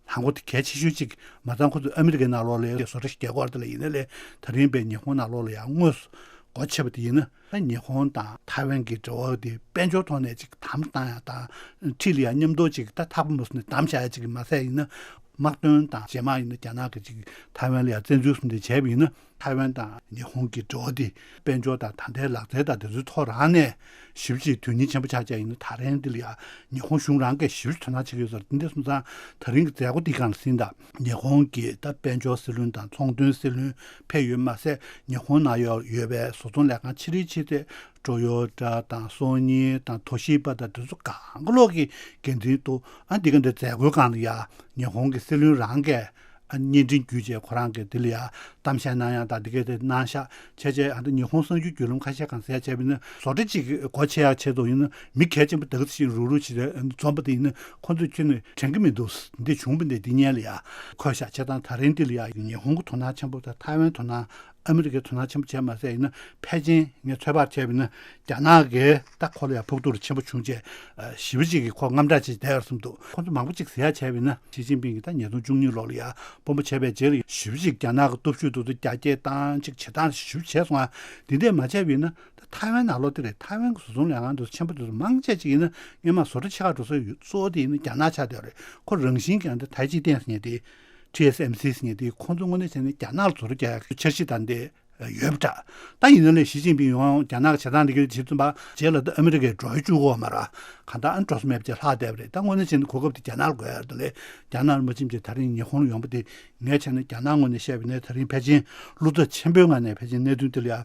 ཧང་གོ་དེ་གལ་ཆེ་ཤོས་ཅིག་མ་ཚང་ཁོ་ཚོ་ཨ་མི་རི་ཀའི་ནང་ལོགས་ལ་བཟོ་གྲྭ་ཞིག་རྒྱག་དགོས་རེད། དེ་ལ་ཡིན་ན་ལས་ད་རིང་པའི་ཉི་ཧོང་ནང་ལོགས་ལ་ཡང་དངོས་སུ་སྒོ་ཕྱེ་བ་དེ་ཡིན་ན། ད་ཉི་ཧོང་དང་ཐའེ་ཝན་གྱི་འབྲེལ་བ་དེ་དཔལ་འབྱོར་ཐོག་ནས་ཅིག་དམ་བཏང་ཡ་དང་། འཁྲིས་ལ་ཡང་མཉམ་དུ་ཅིག་ད་ཐག་པ་མ་ཟིན་ནས་བསྡམས་བཞག་ཡ་ཅིག་མ་ཟད་ཡིན་ན། དམག་དོན་དང་རྗེས་མ་ཡིན་ན་རྒྱ་ནག་གིས་ཅིག་ཐའེ་ཝན་ལ་ཡང་བཙན་འཛུལ་བཟོ་འདྲ་བྱས་པ་ཡིན་ན། ཐའེ་ཝན་དང་ཉི་ཧོང་གི་འབྲེལ་བ་དེ་དཔལ་འབྱོར་དང་ད་ལྟའི་ལག་རྩལ་དང་དེ་ཚོའི་ཐོག་རང་ནས་ཞེ་པོ་ཅིག་དོན་སྙིང་ཆེན་པོ་ཆགས་བྱས་ཡིན་ན། ད་རིང་འདི་ལ་ཡང་ཉི་ཧོང་གཞུང་རང་གིས་ཞེ་པོ་ཅིག་དོ་སྣང་བྱེད་ཀྱི་ཡོད་ས་རེད། དེ་འདྲ་སོང་ཙང་ད་རིང་གི་མཛད་སྒོ་འདི་སྒང་ལ་ཟིན་ད། ཉི་ཧོང་གི་ད་དཔལ་འབྱོར་སྲིད་བློན་དང་ཚོང་དོན་སྲིད་བློན་ཕེབས་ཡོད་མ་ཟད། ཉི་ཧོང་ནང་ཡོད་ཡོད་པའི་བཟོ་ཚོང་ལས་ཁང་ཆེ་རིའི་ཆེ་གྲས་ཊོ་ཡོ་ཊ་དང་སོ་ནི་དང་ཐོ་ཤི་པ་དང་དེ་ཚོ་སྒང་ག་ལོག་གི་འགན་འཛིན་དུ། ཨ། འདི་ག་འདི་མཛད་སྒོའི་སྒང་ལ་ཡ་ཉི་ཧོང་གི་སྲིད་བློན་རང་གིས། ཨ། བརྙན་འཕྲིན་བརྒྱུད་བྱས་ཁོ་རང་གིས་འདི་ལ་ཡ་གཏམ་བཤད་གནང་ཡ་དང་འདི་ག་དེ་གནང་ཤག་བྱས་བྱས། ཨ། འདི་ཉི་ཧོང་གསར་འགྱུར་བརྒྱུད་ལམ་ཁ་ཤས་སྒང་གསལ་བྱས་པ་ཡིན་ན། བཟོ་གྲྭ་གཅིག་གི་སྒོ་ཕྱེ་ཡ་ཆེད་དུ་ཡིན་ན། མི་གལ་ཆེན་པོ་དེ་ག་ཚོད་ཅིག་རུག་རུག་བྱས་འཛོམས་པ་དེ་ཡིན་ན། ཁོ་ཚོས་ཁྱོན་ནས་དྲན་གྱི་མི་འདུག་འདི་བྱུང་བ་འདི་འདི་སྔོན་ལ་ཡ་འཁོད་ཤག་བྱས་ཙང་ད་རིང་འདི་ལ་ཡ་ཉི་ཧོང་གི་དོ་སྣང་ཆེན་པོ་དང་ཐའེ་ཝན་དོ་སྣང་། ཨ་མི་རི་ཀའི་དོ་སྣང་ཆེན་པོ་བྱས་མ་ཟད་ཡིན་ན། ཕལ་ཆེར་ངས་ཚོད་དཔག་བྱས་པ་ཡིན་ན། རྒྱ་ནག་གིས་ད་ཁོ་ལ་ཡང་ཕོག་ཐུག་ཆེན་པོ་བྱུང་བྱས། ཨ། ཞེ་པོ་ཅིག་གིས་ཁོ་དངངས་སྐྲག་བྱས་བསྡད་ཡོད་བསམ་འདུག་ཁོ་ཚོ་མང་པོ་ཅིག་ཟེར་ཡ་བྱས་པ་ཡིན་ན། ཞི་ཅིན་ཕིང་གིས་ད་ཉིས་སྟོང་བཅུ་གཉིས་ལོ་ལ་ཡ་དཔོན་པོ་བྱས་པའི་རྗེས་ལ་ཞེ་པོ་ཅིག་རྒྱ་ནག་གི་སྟོབས་ཤུགས་དེ་ཚོ་རྒྱ་སྐྱེད་བཏང་ཅིག་བྱེད་སྟངས་ཞེ་པོ་བྱས་སོང་ང་། འདི་འདྲས་མ་བྱས་པ་ཡིན་ན། ད་ཐའེ་ཝན་ནང་ལོགས་དེ་རེད། ཐའེ་ཝན་གྱི་བཟོ་ཚོང་ལས་ཁང་དེ་ཚོ་ཆེན་པོ་དེ་ཚོ་མང་ཆེ་ཅིག་ཡིན་ན། སྔོན་མ་བཟོ་གྲྭ་ཆེ་ཁག་འགྲོ་ས་ཡོད། གཙོ་བོ་དེ་ཡིན་ན་རྒྱ་ནག་ཆགས་བསྡད་ཡོད་རེད། ཁོ་རང་བཞིན་གྱིས་ཨ་འདི་ཐའེ་ཅི་ཏན་ཟེར་མཁན་དེ། ཊི་ཨེས་ཨེམ་སི་ཟེར་མཁན་དེ། ཁོང་ཚོ་དངོས་གནས་བྱས་ན་རྒྱ་ནག་ལ་བཟོ་གྲྭ་རྒྱག་ཡག་གི་འཆར་གཞི་དང་དེ་ཡོད་པ་འདྲ། ད་ཡིན་ན་ལས་ཞི་ཅིན་ཕིང་ཡོང་། རྒྱ་ནག་གི་བྱེད་སྟངས་འདི་གའི་བྱེད་ཙམ་པ་རྗེས་ལ་ད་ཨ་མི་རི་ཀས་སྒྲོལ་བཅུག་གོ་མ་ར། གང་ལྟར་ཨ་འགྲོ་ས་མེད་པ་ཅིག་ལྷག་བསྡད་པ་རེད། ད་དངོས་གནས་བྱས་ན་གོ་སྐབས་དེ་རྒྱ་ནག་ལ་དགོས་ཡ་རེད། ད་ལས་རྒྱ་ནག་ལ་མ་ཕྱིན་བྱས་ད་རིང་ཉི་ཧོང་ལ་ཡོང་པ་དེ། ངས་བྱས་ན་རྒྱ་ནག་ངོས་ནས་བཤད་པ་ཡིན་ན། ད་རིང་ཕལ་ཆེར་བློ་འཚབ་ཆེན་པོའི་ངང་ནས་ཕལ་ཆེར་གནད་དོན་དེ་ལ་ཡ་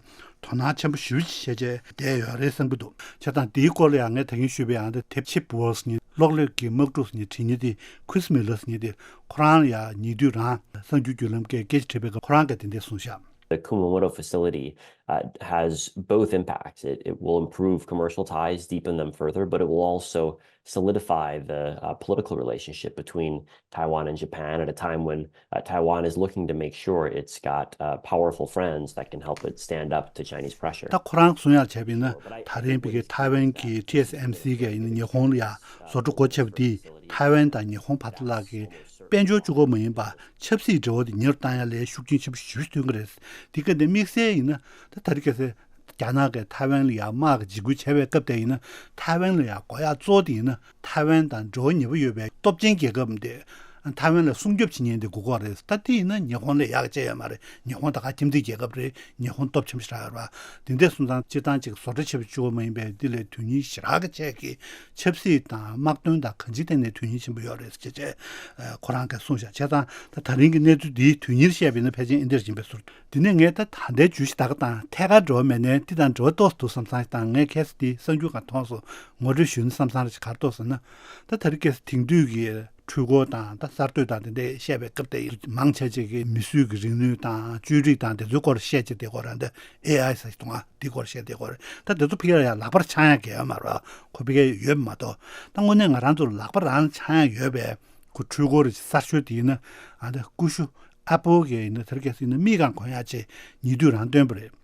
དོ་སྣང་ཆེན་པོ་ཞེ་པོ་ཅིག་བྱས་བྱས་བསྡད་ཡོད་རེད་བསམ་གྱི་འདུག་བྱས་ཙང་དེའི་སྐོར་ལ་ཡང་ངས་ད་གིན་ཞུས་པའི་ཨ་འདི་དེབ་ཆེ་བོ་ཟེར་མཁན། གློག་ཀླད་ཀྱི་དམག་འཁྲུག་ཟེར་མཁན་བྲིས་མཁན་དེ། Chris Miller ཟེར་མཁན་དེ། ཁོ་རང་ལ་ཡ་ཉེ་དུས་རང་གསར་འགྱུར་བརྒྱུད་ལམ་སྒང་སྐད་ཆ་དྲིས་པའི་སྐབས་ཁོ་རང་གིས་དེ་འདྲས་གསུངས་ཤག The Kumamoto facility, uh, has both impacts. It, it will improve commercial ties, deepen them further, but it will also solidify the, uh, political relationship between Taiwan and Japan at a time when, uh, Taiwan is looking to make sure it's got, uh, powerful friends that can help it stand up to Chinese pressure. ད་ཁོ་རང་གསུང་ཡག་བྱས་པ་ཡིན་ན། ད་རིང་བི་གའི་ཐའེ་ཝན་གྱི་ཊི་ཨེས་ཨེམ་སི་གིས་ཡིན་ན་ཉི་ཧོང་ལ་ཡ་བཟོ་གྲྭ་སྒོ་ཕྱེ་བ་དེས་ཐའེ་ཝན་དང་ཉི་ཧོང་བར་དུ་ལག་གི་དཔལ་འབྱོར་གཅིག་པོ་མ་ཡིན་པ་ཆབ་སྲིད་འབྲེལ་བ་དེ་ཉེ་རུ་བཏང་ཡ་ལ་ཤུགས་རྐྱེན་ཆེན་པོ་ཞེ་པོ་ཐེབས་ཀྱི་རེད། དེ་ག་དེ་དམིགས་བསལ་ཡིན་ན། ད་ད་རིང་ཁ་སང་རྒྱ་ནག་གིས་ཐའེ་ཝན་ལ་ཡ་དམག་གི་འཇིགས་སྐུལ་བྱས་པའི་སྐབས་དེ་ཡིན་ན། ཐའེ་ཝན་ལ་ཡ་དགོས་ཡ་གཙོ་བོ་དེ་ཡིན་ན། ཐའེ་ཝན་དང་འབྲེལ་བ་ཉེ་པོ་ཡོད་པའི་སྟོབས་ཆེན་རྒྱལ་ཁབ་དེ་ ཐའེ་ཝན་ལ་སྲུང་སྐྱོབ་བྱེད་མཁན་དེ་དགོས་ཀྱི་རེད། ད་དེ་ཡིན་ན་ཉི་ཧོང་ལས་ཡག་བྱས་ཡོད་མ་རེད། ཉི་ཧོང་ད་ག་ཁྱིམ་མཚེས་རྒྱལ་ཁབ་རེད། ཉི་ཧོང་སྟོབས་ཆེན་པོ་ཞེ་དྲག་ཡོད་རེད་བ། དེ་འདྲ་སོང་ཙང་སྤྱིར་བཏང་ཅིག་བཟོ་གྲྭ་ཆེ་བ་གཅིག་པོ་མ་ཡིན་པའི་འདི་ལས་དོན་སྙིང་ཞེ་དྲག་གི་ཆེ་གི། ཆབ་སྲིད་དང་དམག་དོན་དང་གང་ཅིའི་ཐད་ནས་དོན་སྙིང་ཆེན་པོ་ཡོད་རེད་ཟེར་བྱས། ཁོ་རང་གིས་གསུངས་ཤག་བྱས་ཙང་ད་ད་རིང་གི་གནས་ཚུལ་འདིའི་དོན་གཉེར་བཤད་པ་ཡིན་ན་ཕལ་ཆེར་ཨིན་དེར་ཕྱིན་པའི་ཟུར། དེ་ནས་ངས་ད་ད་ལྟའི་བརྗོད་གཞི་ད་ག་དང་ཐད་ཀར་འབྲེལ་བ་མེད་ནའི་འདི་དང་འབྲེལ་བ་ཏོག་ཙམ་འདུག་བསམ་བསམ་ཞིག་དང་། ངས་ཁ་སང་འདི་གསར་འགྱུར་ཁག་མཐོང་སོང་། ངོ་སྤྲོད་ཞུས་ན་བསམ་བསམ་རེ་ཞིག་ག་རེ་འདུག་ཟེར་ན། ད་ད་རེས་ཁ་སང་དེང་དུས་ཀྱི་འཕྲུལ་འཁོར་དང་ད་གསར་གཏོད་དང་དེ་འདྲས་བཤད་པའི་སྐབས་དེ་མང་ཆེ་ཅིག་གིས་མིས་བཟོས་ཀྱི་རིག་ནུས་དང་བཅོས་སྒྲིག་དང་དེ་ཚོའི་སྐོར་བཤད་ཀྱི། དེ་སྐོར་ད་ཨེ་ཨའི་ཟེར་གྱི་འདུག་ཨ། དེའི་སྐོར་བཤད། དེའི་སྐོར་ད་དེ་ཚོ་ཕ་གིར་ཡང་ལག་པར་འཆང་ཡག་གི་ཡོད་མ་རེད་བ། ཁོ་ཕ་གིར་ཡོད་མ་གཏོགས། ད་དངོས་གནས་ང་རང་ཚོར་ལག་པར་རང་འཆང་ཡག་ཡོད་པའི་ཁོ་འཕྲུལ་འཁོར་གསར་ཤོས་དེ་ཡིན་ན། ཨ་ད་ཀུ་ཤུ་ཨེ་པལ་གྱི་ཡིན་ན། དེ་རིང་ཁ་སང་ཡིན་ན་མིག་གང་གོན་ཡག་ཅིག་ཉེ་དུས་རང་བཏོན་པ་རེད།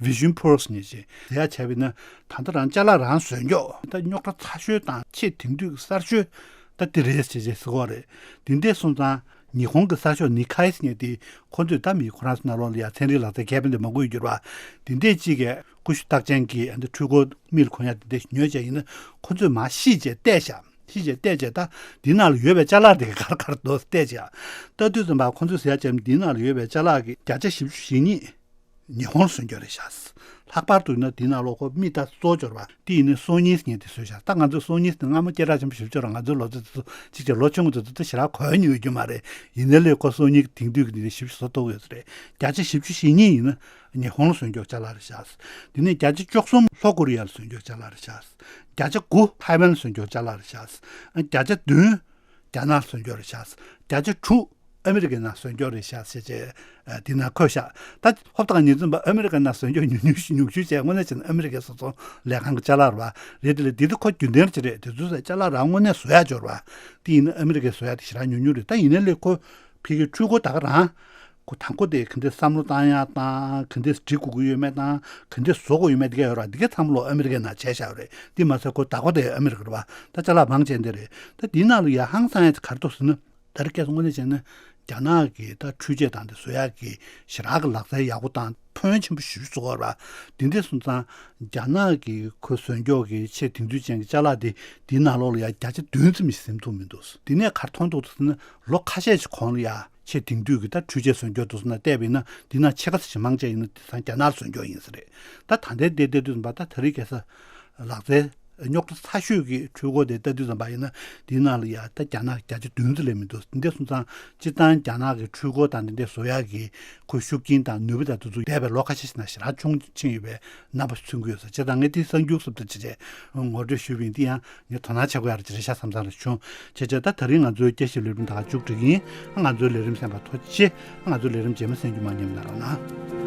Vision Pros ནས་ཅིག་ཟེར་ཡག་བྱས་པ་ཡིན་ན། ད་ལྟ་རང་ཅ་ལག་རང་བཟོས་མགྱོགས། ད་རྙོག་དྲ་ཚ་ཤོས་དང་ཆེས་དེང་དུས་ཀྱི་གསར་ཤོས་ད་འདི་རེད་ཟེར་བྱས་ཟེར་གྱི་ཡོད་རེད། དེ་འདྲས་སོང་ཙང་ཉི་ཧོང་གི་གསར་ཤོག་ནི་ཁའི་ཟེར་མཁན་དེ། ཁོ་ཚོས་ད་མི་ཁོ་རང་ཚོ་ནང་ལོགས་ལ་ཡ་ཚན་རིག་ལག་རྩལ་མཁས་པ་འདི་མང་པོ་ཡོད་རྒྱུ་རེད་བ། དེ་འདྲས་ཅིག་གིས་ཀུ་ཤུ་རྟགས་ཅན་གྱི་འདི་འཕྲུལ་འཁོར་མིག་ལ་གོན་ཡག་དེ་འདྲས་ཉོས་བྱས་ཡིན་ན། ཁོ་ཚོས་མར་ཤིག་བྱས་བལྟས་ཤག་ཤིག་བྱས་བལྟས་བྱས། ད་འདི་ནང་ལ་ཡོད་པའི་ཅ་ལག་དེ་ག་རེ་ག་རེ་འདུག་བལྟས་བྱས། ལྟ་དུས་ཙམ་པ་ཁོ་ཚོས་ཟེར་ཡག་བྱས། འདི་ནང་ལ་ཡོད་པའི་ཅ་ལག་གི་བརྒྱ་ཆ་བཞི་བཅུ་ཞེ་གཉིས་ཉི་ཧོང་ལ་བཟོས་མགྱོགས་རེད་ཤག་ལྷག་པར་དུ་ན་འདི་ནང་ལོགས་ཁོ་མི་ད་གཙོ་བོ་སྦྱོར་བ་དེ་ཡིན་ན་སོ་ཉིས་ཟེར་མཁན་དེ་བཟོས་ཤག་ད་ང་ཚོས་སོ་ཉིས་དེ་སྔ་མོ་སྐད་གྲགས་ཆེན་པོ་ཞེ་པོ་ཅིག་ཡོད་རེད། ང་ཚོའི་ལོ་ཚོད་དེ་ཚོ་གཅིག་བྱས་ལོ་ཆུང་ངུ་དེ་ཚོ་ད་ཞེ་དྲག་གོ་མྱོང་ཡོད་རྒྱུ་མ་རེད། ཡིན་ནའི་ལས་ཁོ་སོ་ཉིས་དེང་དུས་ཀྱི་འདི་ཞེ་པོ་ཅིག་བཟོ་ཐུབ་ཡོད་ས་རེད། བརྒྱ་ཆ་བཞི་བཅུ་ཞེ་གཉིས་ཡིན་ན་ཉི་ཧོང་ལ་བཟོས་མགྱོགས་ཅ་ལག་རེད་ཤག་དེ་ནས་བརྒྱ་ཆ་བཅུ་གསུམ་ལྷོ་ཀོ་རི་ཡ་ལ་བཟོས་མགྱོགས་ཅ་ལག་རེད་ཤག་བརྒྱ་ཆ་དགུ་ཐའེ་ཝན་ལ་བཟོས་མགྱོགས་ཅ་ལག་རེད་ཤག་བརྒྱ་ཆ་བདུན་རྒྱ་ནག་ལ་བཟོས་མགྱོགས་རེད་ཤག་བརྒྱ་ཆ་དྲུག་ཨ་མི་རི་ཀའི་ནང་བཟོས་མགྱོགས་རེད་ཤག་ཟེར་བྱས། ཨ་དེ་ནང་འཁོད་ཤག་ད་ཧོབ་ཏེ་ཉིན་ཙམ་པ་ཨ་མི་རི་ཀའི་ནང་བཟོས་མགྱོགས་ཉུང་ཉུང་ཉུང་ཤོས་བྱས། དངོས་གནས་བྱས་ན་ཨ་མི་རི་ཀའི་བཟོ་ཚོང་ལས་ཁང་གི་ཅ་ལག་རེད་བ། རེད། དེ་ལས་འདི་ད་ཁོ་རྒྱུན་ལྡན་ཅིག་རེད། དེ་ཚོའི་ཅ་ལག་རང་དངོས་གནས་བཟོ་ཡག་འབྱོར་བ་དེ་ཡིན་ན་ཨ་མི་རི་ཀའི་བཟོ་ཡག་དེ་ཞེ་དྲག་ཉུང་ཉུང་རེད། ད་ཡིན་ནའི་ལས་ཁོ་ཕ་གིའི་འཕྲུལ་འཁོར་ད་ག་རང་། ཁོ་དང་པོ་དེ་ག་འདྲས་བསམ་བློ་བཏང་ཡག་དང་། ག་འདྲས་སྒྲིག་དགོས་ཀྱི་ཡོད་མེད་དང་། ག་འདྲས་བཟོ་དགོས་ཡོད་མེད་དེ་ག་ཡོད་ར། འདི་ག་ཚང་མ་ལོ་ཨ་མི་རི་ཀའི་ནང་བྱས་བཞག་ཡོད་རེད། དེ་མ་ཟད་ཁོ་བདག་པོ་དེ་ཨ་མི་རི་ཀ་རེད་བ། ད་ཅ་ལག་མང་ཆེ་འདི་རེད། ད་འདིའི་ནང་ལ་ཡ་ཧང་སང་ཡག་ག་རེ་འདུག་ཟེར་ན། ད་རེས་ཁ་སང་དངོས་གནས་བྱས་ན་རྒྱ་ནག་གི་ད་འཕྲུལ་ཆས་དང་དེ་བཟོ་ཡག་གི་ཞེ་དྲག་གི་ལག་རྩལ་ཡག་པོ་དང་ཕོན་ཆེན་པོ་ཞེ་པོ་ཅིག་བཟོ་གི་ཡོད་རེད་བ། དེ་འདྲས་སོང་ཙང་རྒྱ་ནག་གི་ཁོ་བཟོས་མགྱོགས་གི་ཆེས་དེང་དུས་ཅན་གྱི་ཅ་ལག་དེ་འདིའི་ནང་ལོགས་ལ་ཡ་བརྒྱ་ཆ་བདུན་ཙམ་ཞིག་ཟིན་ཐུབ་མི་འདུག་དེ་ནས་ག་རེ་མཐོང་ཐུབ་འདུག་ཟེར་ན། ལོ་ཁ་ཤས་ཤིག་གོང་ལ་ཡ་ཆེས་དེང་དུས་ཀྱི་ད་འཕྲུལ་ཆས་བཟོས་མགྱོགས་འདུག་ཟེར་ན་བལྟས་པ་ཡིན་ན། འདི་ནང་ཕྱེད་ཀ་ཙམ་ཞིག་མང་ཆེ་ཡིན་ན་དེང་སང་རྒྱ་ནག་ལ་བཟོས་མགྱོགས་ཡིན་ས་རེད། ད་ད་ལྟའི་འདི་བལྟས་དུས་ཙམ་པ་ད་ད་རེས་ཁ་སང་ལག་རྩལ་རྙོག་དྲ་ཚ་ཤོས་ཀྱི་འཕྲུལ་འཁོར་དེ་ལྟ་དུས་ཙམ་པ་ཡིན་ན། འདིའི་ནང་ལ་ཡ་ད་རྒྱ་ནག་བརྒྱ་ཆ་བདུན་ཙམ་ལས་མི་འདུག་འདི་འདྲས་སོང་ཙང་སྤྱིར་བཏང་རྒྱ་ནག་གི་འཕྲུལ་འཁོར་དང་འདི་འདྲས་བཟོ་ཡག་གི་ཁོའི་ཤུགས་རྐྱེན་དང་ནུས་པ་དང་དེ་ཚོ་འདས་པའི་ལོ་ཁ་ཤས་ཤིག་ནང་ཞེ་དྲག་ཆུང་ཕྱིན་ཡོད་པའི་རྣམ་པ་མཚོན་གྱི་ཡོད་ས་རེད། ད་ངས་འདི་གསར་འགྱུར་སོབ་ཏུ་བྱས་བྱས་ངོ་སྤྲོད་ཞུས་པ་ཡིན། འདི་ཡང་ངས་དོ་སྣང་བྱེད་དགོས་ཡག་རེད་ཅེས་བསམ་བསམ་རེ་བྱུང་། བྱས་བྱས་ད་ད་རིང་ང་ཚོའི་དཔྱད་ཞིབ་ལས་རིམ་ད་ག་མཇུག་སྒྲིལ་གྱི་ཡིན། ང་ཚོའི་ལས་རིམ་གསན་པར་ཐུགས་རྗེ་ཆེ། ང་ཚོའི་ལས་རིམ་རྗེས་མ་གསན་རྒྱུ་མ་ཉམས་གནང་རོགས་གནང་།